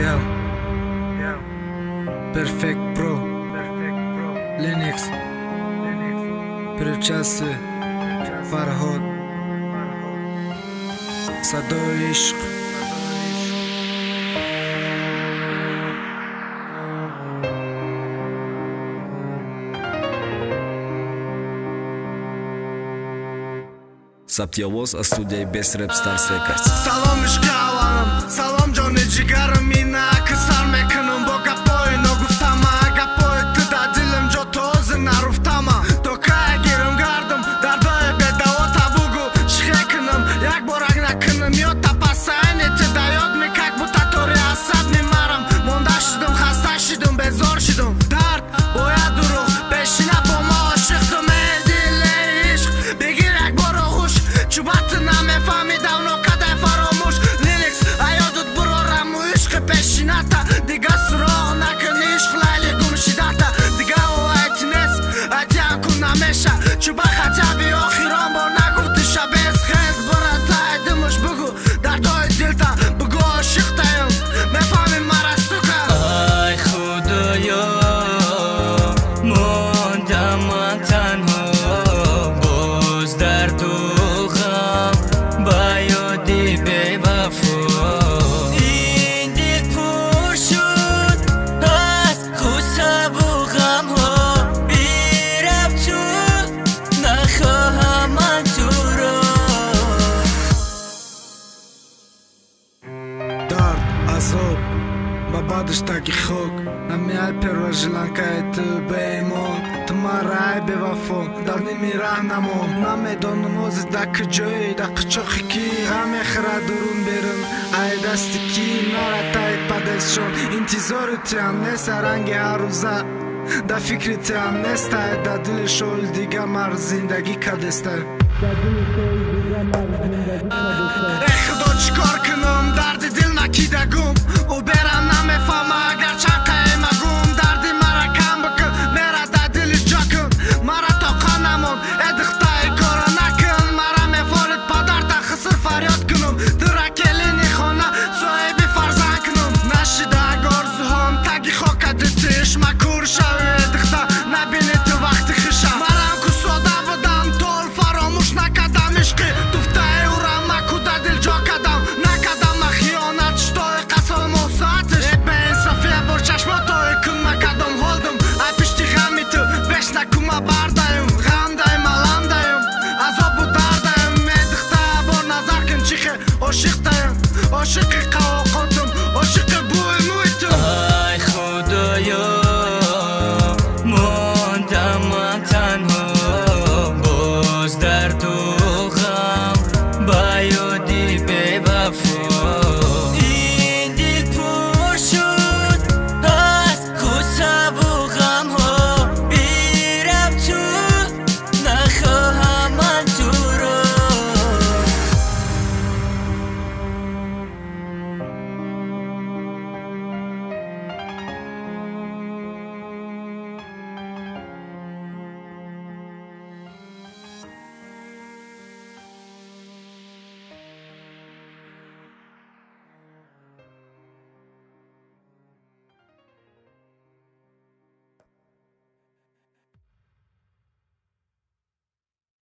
Yeah. Yeah. Perfect Pro. Perfect Pro. Linux. Linux. Причастие. Фарҳод. Садои ишқ. Сабти овоз аз студияи Best Rap Stars Records. Салом ишқи аввалам, салом ҷони ҷигарам, инаки сар мекунам бо гапҳои ногуфтама, гапҳои ту дар дилам ҷо тоза наруфтама. То кай гирам гардам дардои бедавота, бугӯ чӣ кунам, як борак накунам ё тапасайни ту да ёд ми, как будто тори асаб мемарам. Монда шудам, хаста шудам, безор шудам, дард бояд дурӯғ пешина бо ма ошиқтум. Эй дил, эй ишқ, бигир як бор оғӯш, чӯбат намефаҳми давно кадай фаромӯш. Линекс аёдут бурораму ишқи пешината, дига суроғ накун ишқ лайли гумшидата. Дига оайти нест, айтиам кун намеша, чӯба хатяби охирон бор нагуфтиша. Безхез бара тай димуш, бугӯ дардои дилта, бугӯ ошиқтаем, мефаҳми мара, сука. Ай худоё, мондам ман танҳо, боз дарду ғам ба ёди бевафо. Ин дил пур шуд аз ғуссаву ғамҳо, бирав ту, нахоҳам ман туро. Дард, азоб, ба баъдаш таги хок, намеай первая желанкаи ту беимон. Ту мара ай бевафо дар ними раҳ намон. Намедонам ҳозир дар куҷоӣ, дар қучоқи кӣ, ғам мехӯрад дурун берун ай дасти кӣ. Нара таи падесшон, интизори туям нест ранги ҳаррӯза, дар фикри туям нест ай дар дили шол дига мар зиндагӣ кадеста. Эй худо, чӣ кор кунам?